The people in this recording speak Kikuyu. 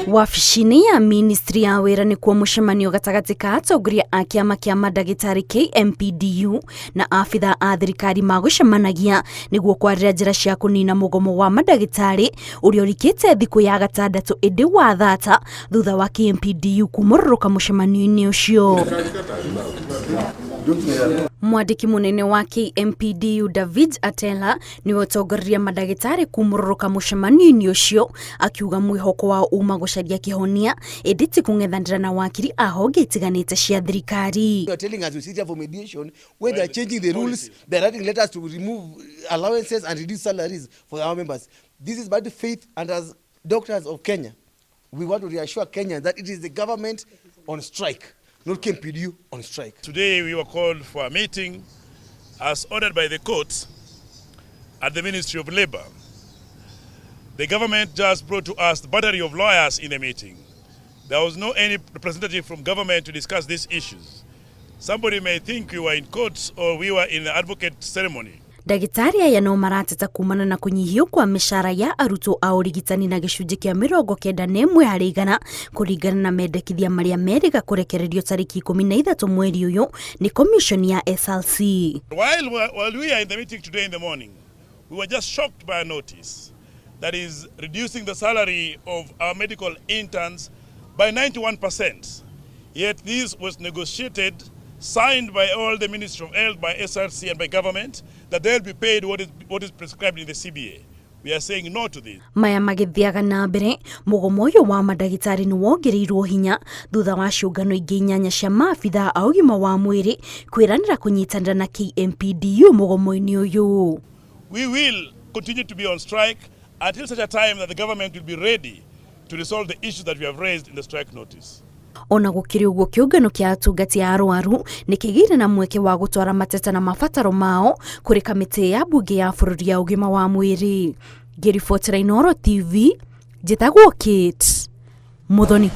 Wabici-inĩ ya ministry ya wĩra nĩkuo mũcemanio gatagatĩ ka atongoria a kĩama kĩa mandagĩtarĩ KMPDU na abithaa a thirikari magũcemanagia nĩguo kwarĩra njĩra cia kũnina mũgomo wa mandagĩtarĩ ũrĩa ũrikĩte thikũ ya gatandatũ ĩndĩ wa thata thutha wa KMPDU kumũrũrũka mũcemanio-inĩ ũcio. Mwandĩki mũnene wa KMPDU David Atela nĩwe ũtongoreria mandagĩtarĩ kumũrũrũka mũcemanio-inĩ ũcio, akiuga mwĩhoko wao uma gũcaria kĩhonia ĩndĩ ti kũng'ethanĩra na wakiri a honge itiganĩte cia thirikari. You are telling us we sit here for mediation when they are changing the rules, they are writing letters to remove allowances and reduce salaries for our members. This is bad faith, and as doctors of Kenya, we want to reassure Kenyans that it is the government on strike, not KMPDU on strike. Today we were called for a meeting as ordered by the court at the Ministry of Labour. The government just brought to us the battery of lawyers in the meeting. There was no any representative from government to discuss these issues. Somebody may think we were in court or we were in the advocate ceremony. Ndagĩtarĩ aya no marateta kumana na kũnyihio kwa mĩcara ya arutwo a ũrigitani na gĩcunjĩ kĩa 91% kũringana na mendekithia marĩa merĩga kũrekererio tarĩki 13 mweri ũyũ nĩ commission ya SRC. While we are in the meeting today in the morning, we were just shocked by a notice that is reducing the salary of our medical interns by 91%. Yet this was negotiated, signed by all the Ministry of Health, by SRC and by government, that they'll be paid what is prescribed in the CBA. We are saying no to this. Maya magĩthiaga na mbere, mũgomo ũyũ wa mandagĩtarĩ nĩ wongereirwo hinya thutha wa ciũngano ingĩ inyanya cia maabithaa a ũgima wa mwĩrĩ kwĩranĩra kũnyitanĩra na KMPDU mũgomo-inĩ ũyũ. We will continue to be on strike until such a time that the government will be ready to resolve the issues that we have raised in the strike notice. Ona gũkĩrĩ ũguo, kĩũngano kĩa atungati a arwaru nĩ kĩgĩire na mweke wa gũtwara mateta na mabataro mao kũrĩ kamĩtĩ ya mbunge ya bũrũri ya ũgima wa mwĩrĩ. Ngĩribotera Inooro TV, njĩtagwo Kate Muthoni.